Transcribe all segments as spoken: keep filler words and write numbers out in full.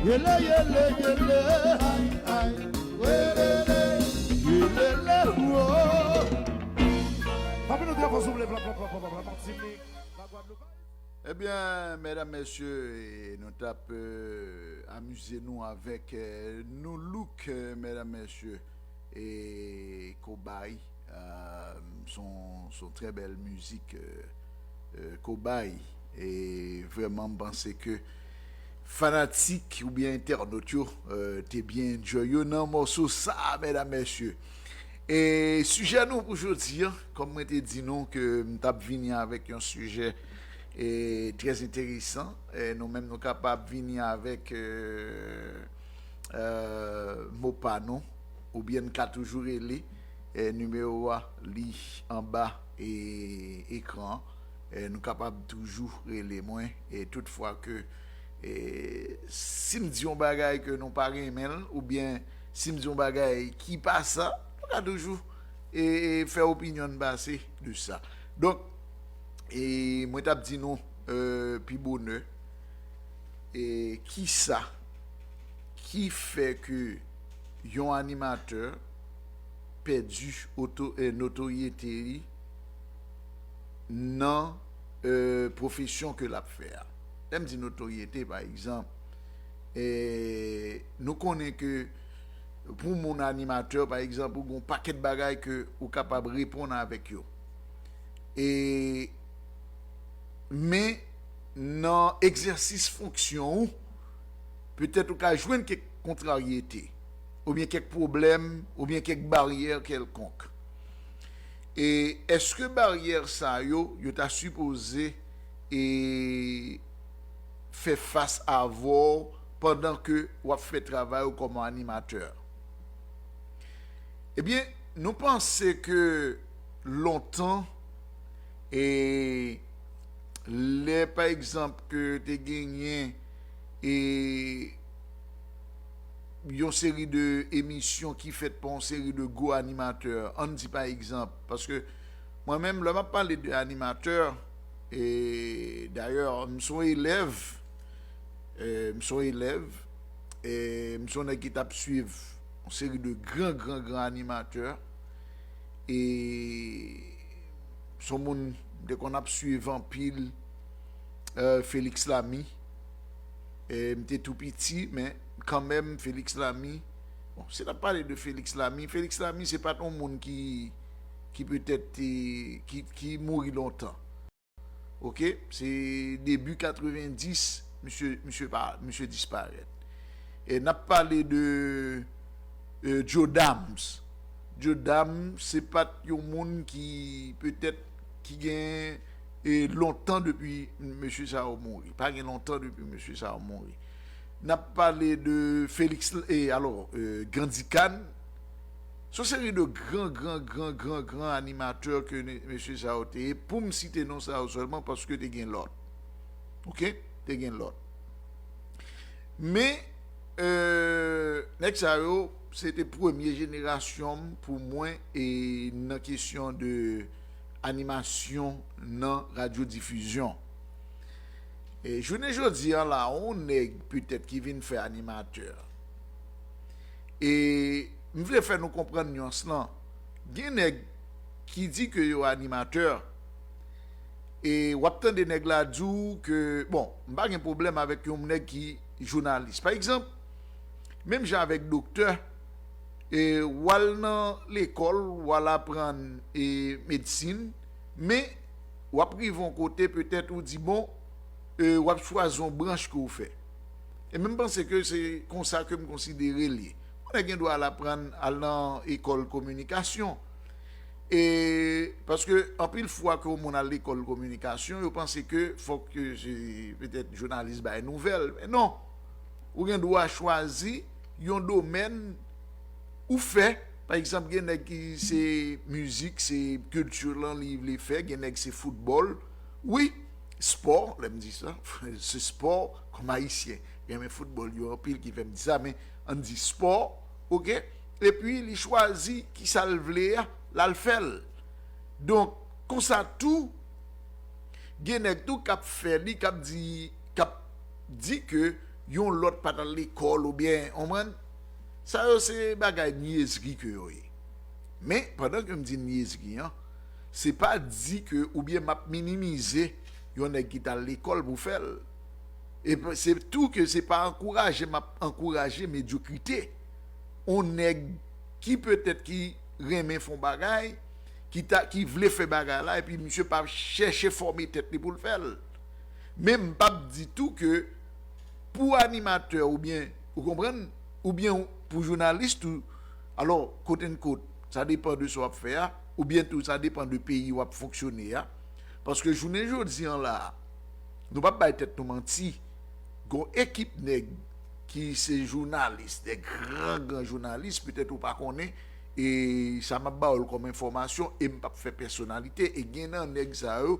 Yele, yele, yele, ay, ay, welele, yelele, wo. Frape nou trè fò, souple, pla, pla, pla, pla, pla, pla, Martinique, la Guadeloupe. Ebyen, medam, mesye, e nou t ap, euh, amize nou avèk, euh, Nou Look, euh, medam, mesye, e Kobay, euh, son, son trè bèl mizik, euh, euh, Kobay. E vrèman, m panse ke fanatik oubyen entènot yo, euh, te byen enjoy yo nan mòso sa, medam, mesye. E sijè nou pou jodi a, kòm mwen te di nou ke m t ap vini avèk yon sijè, e, trè enteresan. E nou menm, nou kapab vini avèk, euh, euh, mo pa nou, oubyen n ka toujou rele, e, nimewo a, li anba, e, ekran an. E, nou kapab toujou rele mwen, e, toutfwa ke, e, si m di yon bagay ke nou pa renmen l, oubyen si m di yon bagay ki pa sa, nou ka toujou, e, e, fè opinyon n pase de sa. Donk, e, mwen t ap di nou, euh, pi bonè, e, kisa ki fè ke yon animatè pèdi oto-, eh, notoryete li nan, eh, pwofesyon ke l ap fè a. Lè m di notoryete, pa egzanp, eh, nou konnen ke pou moun animatè, pa egzanp, ou gen yon pakèt bagay ke ou kapab reponn avèk yo. E, men, nan egzèsis fonksyon ou, petèt ou ka jwenn kèk kontraryete, oubyen kèk pwoblèm, oubyen kèk baryè kèlkonk. E èske baryè sa yo, yo ta sipoze, e, fè fas avè w pandan ke w ap fè travay ou kòm animatè? Ebyen, nou panse ke lontan, e lè, pa egzanp, ke te genyen, e yon seri de emisyon ki fèt pa yon seri de gwo animatè, ann di pa egzanp, paske mwen menm, lè m ap pale de animatè, e dayè, m se yon elèv, e m se yon elèv, e m se yon nèg ki t ap swiv yon seri de gran, gran, gran animatè, e se yon moun m te konn ap swiv anpil, euh, Félix Lamy. E m te tou piti, men kanmenm Félix Lamy, bon, si n ap pale de Félix Lamy, Félix Lamy se pa t yon moun ki, ki petèt te, ki, ki mouri lontan. Oke? Se debi katrevenndis, misye, misye pa, misye disparèt. E n ap pale de, euh, Joe Dams. Joe Dams, se pa t yon moun ki, petèt, ki gen, e, lontan depi mesye sa yo mouri. Pa gen lontan depi mesye sa yo mouri. N ap pale de Félix, e, alò, euh, Grandy Cannes. Se yon seri de gran, gran, gran, gran, gran animatè ke ne-, mesye sa yo te ye. Pou m site non sa yo sèlman, paske te gen lòt. Oke? Te gen lòt. Men, euh, nèg sa yo, se te premye jenerasyon m pou mwen, e nan kesyon de animasyon nan radyodifizyon. E jounen jodi a la, yon nèg petèt ki vin fè animatè. E m vle fè nou konprann nyans lan. Gen nèg ki di ke yo animatè, e w ap tande nèg la di w ke, bon, m pa gen pwoblèm avèk yon nèg ki jounalis. Pa egzanp, menm jan avèk doktè, e w al nan lekòl, w al aprann, e medsin, men w ap rive yon kote, petèt ou di, bon, e w ap chwazi yon branch ke w fè. E men m panse ke se konsa ke m konsidere l ye. Yon nèg gen dwa al aprann, al nan ekòl kominikasyon. E paske anpil fwa ke yon moun al lekòl kominikasyon, yo panse ke fòk ke se petèt jounalis bay nouvèl. Men non. Ou gen dwa chwazi yon domèn ou fè. Pa egzanp, gen nèg ki se mizik, se kilti lan li vle fè, gen nèg se foutbòl. Wi, spò, lè m di sa, se spò, kòm Ayisyen renmen foutbòl yo anpil ki fè m di sa, men ann di spò, oke? Epi li chwazi kisa l vle a, l al fè l. Donk, konsa tou, gen nèg tou k ap fè li, k ap di, k ap di ke yon lòt pa t al lekòl oubyen, w konprann? Sa yo se bagay nyezri ke yo ye. Men, pandan ke m di nyezri an, se pa di ke oubyen m ap minimize yon nèg ki t al lekòl pou fè l. E p- se tou ke se pa ankouraje m ap ankouraje medyokrite. On nèg ki petèt ki renmen fè on bagay, ki ta, ki vle fè bagay la, epi misye pa chèche fòme tèt li pou l fè l. Men m p ap di tou ke pou animatè oubyen, ou konprann, oubyen pou jounalis tou, alò, quote unquote, sa depan de sa w ap fè a, oubyen tou sa depan de peyi w ap fonksyone a. Paske jounen jodi an la, nou p ap bay tèt nou manti, gon ekip nèg ki se jounalis, de gran, gran jounalis, petèt ou pa konnen, e sa m ap ba w l kòm enfòmasyon, e m p ap fè pèsonalite, e gen nan nèg sa yo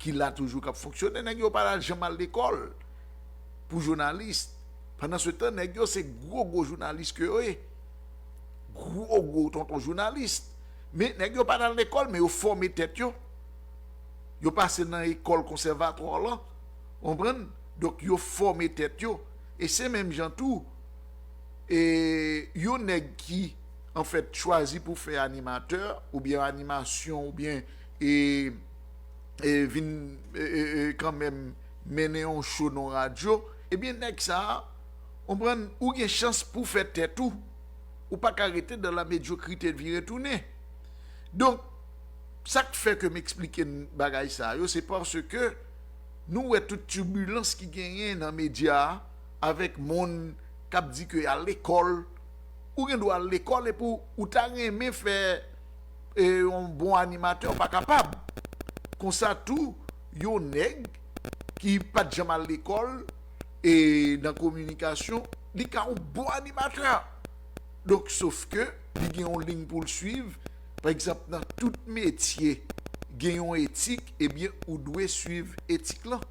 ki la toujou k ap fonksyone, nèg yo pa t janm al lekòl pou jounalis. Pandan se tan, nèg yo se gwo, gwo jounalis ke yo ye. Gwo, gwo tonton jounalis. Men nèg yo pa t al lekòl, men yo fòme tèt yo. Yo pase nan ekòl konsèvatwa lan, konprann? Donk, yo fòme tèt yo. E se menm jan tou, e yon nèg ki, anfèt, chwazi pou fè animatè, oubyen animasyon, oubyen, e, e vin, e, e, e kanmenm mennen yon show nan radyo, ebyen, nèg sa a, konprann, ou gen chans pou fè tèt ou. Ou pa ka rete dans la médiocrité vire tounen. Donk, sa k fè ke m eksplike n bagay sa yo, se paske nou wè tout tibilans ki genyen nan medya a, avèk moun k ap di ke y al lekòl. Ou gen dwa al lekòl epi ou ta renmen fè, e, yon bon animatè, ou pa kapab. Konsa tou, yon nèg ki pa t janm al lekòl, e, nan kominikasyon, li ka yon bon animatè. Donk, sof ke li gen yon liy pou l swiv. Pa egzanp, nan tout metye, gen yon etik, ebyen, ou dwe swiv etik lan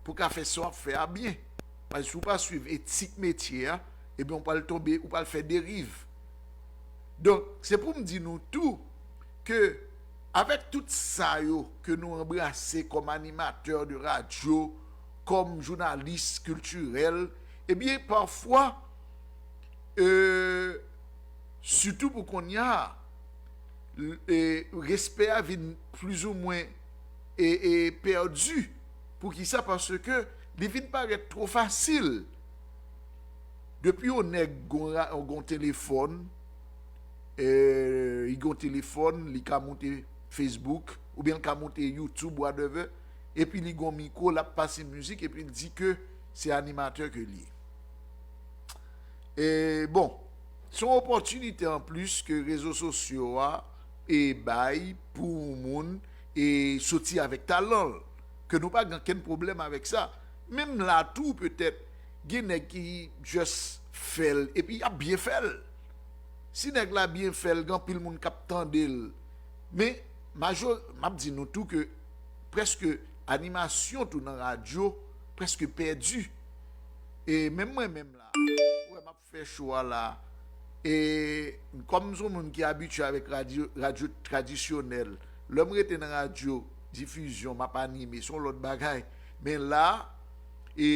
pou w ka fè sa w ap fè a byen. Paske si w pa swiv etik metye a, ebyen, ou pral tonbe, ou pral fè deriv. Donk, se pou m di nou tou ke avèk tout sa yo ke nou anbrase kòm animatè de radyo, kòm jounalis kiltirèl, ebyen, pafwa, e, sitou pou kounye a, l- e, respè a vin plizoumwen e, e pèdi. Poukisa? Paske li vin parèt twò fasil. Depi yon nèg gon ra- gon telefòn, e, li gon telefòn, li ka moute Facebook, oubyen li ka moute YouTube, whatever, epi li gon mikwo, l ap pase mizik, epi l di ke se animatè ke li ye. E, bon, se yon opòtinite anplis ke rezo sosyo a e bay pou moun e soti avèk talan l, ke nou pa gen okenn pwoblèm avèk sa. Menm la tou, petèt, gen nèg ki just fè l, epi y ap byen fè l. Si nèg la byen fè l, gen anpil moun k ap tande l. Men, majo- m ap di nou tou ke prèske animasyon tou nan radyo, prèske pèdi. E menm mwen menm la, ou wè m ap fè cho a la. E kòm m se yon moun ki abitye avèk radyo, radyo tradisyonèl, lè m rete nan radyo difizyon, m ap anime, se yon lòt bagay. Men la, e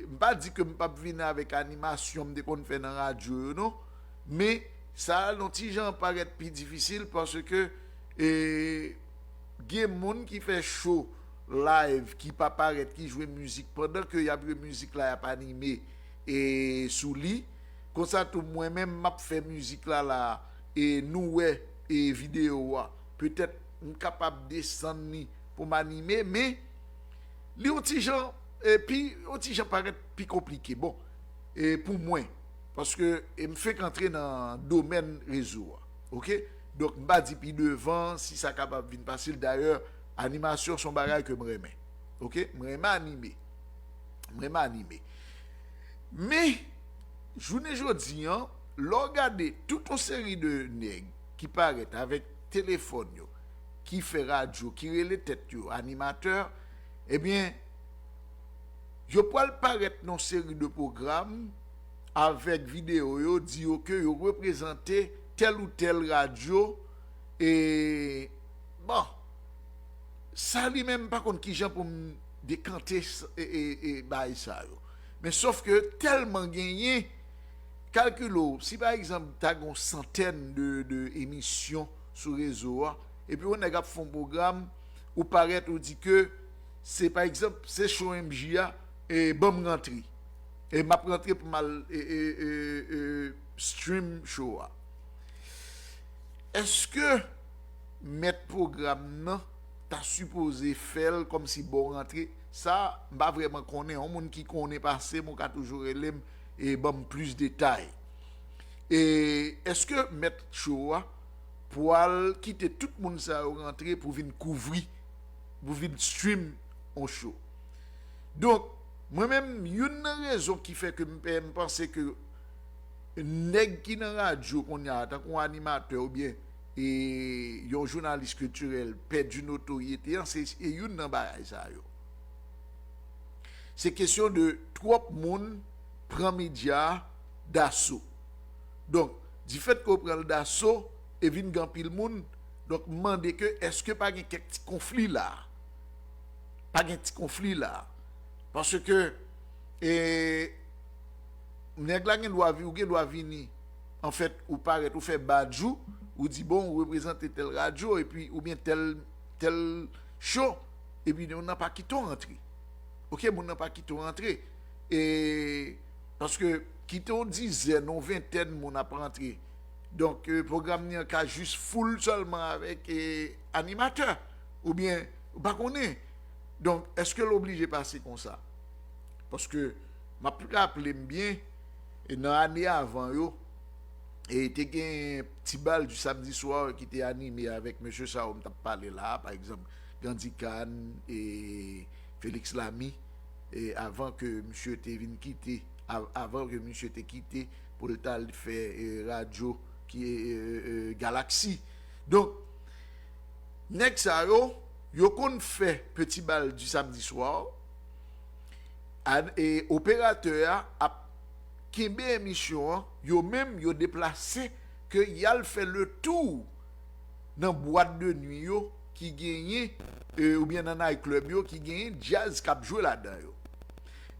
m pa di ke m p ap vin avèk animasyon m te konn fè nan radyo yo, non. Men sa a yon ti jan parèt pi difisil paske, e, gen moun ki fè cho live, ki pa parèt, ki jwe mizik pandan ke y ap jwe mizik la, y ap anime, e, sou li. Konsa tou, mwen menm, m ap fè mizik la, la, e nou wè, e videyo a. Petèt, m kapab desann li pou m anime, men li yon ti jan, e pi, yon ti jan parèt pi konplike. Bon, e pou mwen, paske, e m fenk antre nan domèn rezo a, oke? Donk, m pa di pi devan si sa kapab vin fasil. Dayè, animasyon se yon bagay ke m renmen, oke? M renmen anime. M renmen anime. Men, jounen jodi an, lè w gade tout yon seri de nèg ki parèt avèk telefòn yo, ki fè radyo, ki rele tèt yo animatè, ebyen, yo pral parèt nan yon seri de pwogram avèk videyo yo, di yo ke yo reprezante tèl ou tèl radyo, e, bon, sa li menm, m pa konn kijan pou m dekante s- e, e, e, bagay sa yo. Men sòf ke tèlman genyen, kalkile w, si pa egzanp ta gen yon santèn de, de emisyon sou rezo a, epi yon nèg ap fè yon pwogram, ou parèt ou di ke se pa egzanp se show M J a, e ban m rantre. E m ap rantre pou m al e, e, e, e, stream show a. Èske mèt pwogram nan ta sipoze fè l kòmsi bon rantre? Sa, m pa vrèman konnen. Yon moun ki konnen pase m, ou ka toujou rele m e ban m plis detay. E èske mèt show a pwal kite tout moun sa yo rantre pou vin kouvri, pou vin stream yon show? Donk, mwen menm, youn nan rezon ki fè ke m, m panse ke nèg ki nan radyo kounye a, tankou yon animatè oubyen e yon jounalis kiltirèl pèdi notoryete an, se e youn nan bagay sa yo. Se kesyon de twòp moun pran medya a daso. Donk, difèt ke w pran l daso e vin gen anpil moun, donk, m mande ke èske pa gen kèk ti konfli la? Pa gen ti konfli la? Paske e, nèg la gen dwa vi-, ou gen dwa vini, anfèt, ou parèt, ou fè badj ou, ou di, bon, ou reprezante tèl radyo, epi, oubyen tèl, tèl show, epi moun nan pa kite w rantre. Oke, moun nan pa kite w rantre. E, paske kite yon dizèn, yon ventèn moun ap rantre. Donk, e, pwogram li an ka jis full sèlman avèk e, animatè, oubyen, ou pa konnen. Donk, èske l oblije pase konsa? Paske, m ap raple m byen, e nan ane avan yo, e te gen Ti Bal di Samdi Swa ki te anime avèk mesye sa yo m t ap pale la a, pa egzanp, Gandhi Khan e Félix Lamy, e avan ke misye te vin kite, av-, avan ke misye te kite pou l t al fè e, radyo ki e, e, e, Galaxy. Donk, nèg sa yo, yo konn fè Ti Bal di Samdi Swa, e operatè a ap kenbe emisyon an, yo menm yo deplase ke y al fè le tour nan bwat de nwi yo ki genyen, e, oubyen nan night club yo ki genyen djaz k ap jwe ladan yo.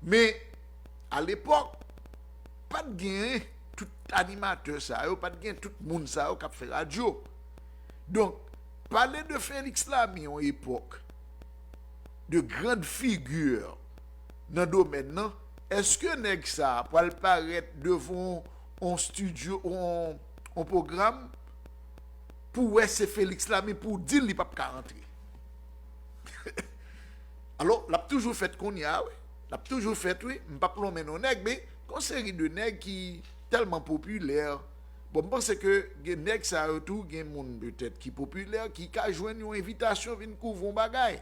Men, alepòk, pa t genyen tout animatè sa yo, pa t gen tout moun sa yo k ap fè radyo. Donk, pale de Félix Lamy yon epòk, de grand figure nan domèn nan, èske nèg sa a pral parèt devan yon estidyo, yon, yon pwogram, pou wè se Félix Lamy pou di l li p ap ka rantre? Alò, l ap toujou fèt kounye a, wi. L ap toujou fèt, wi. M p ap lonmen non nèg, men gen yon seri de nèg ki tèlman popilè. Bon, m panse ke gen nèg sa yo tou, gen moun petèt ki popilè, ki ka jwenn yon envitasyon vin kouvri yon bagay.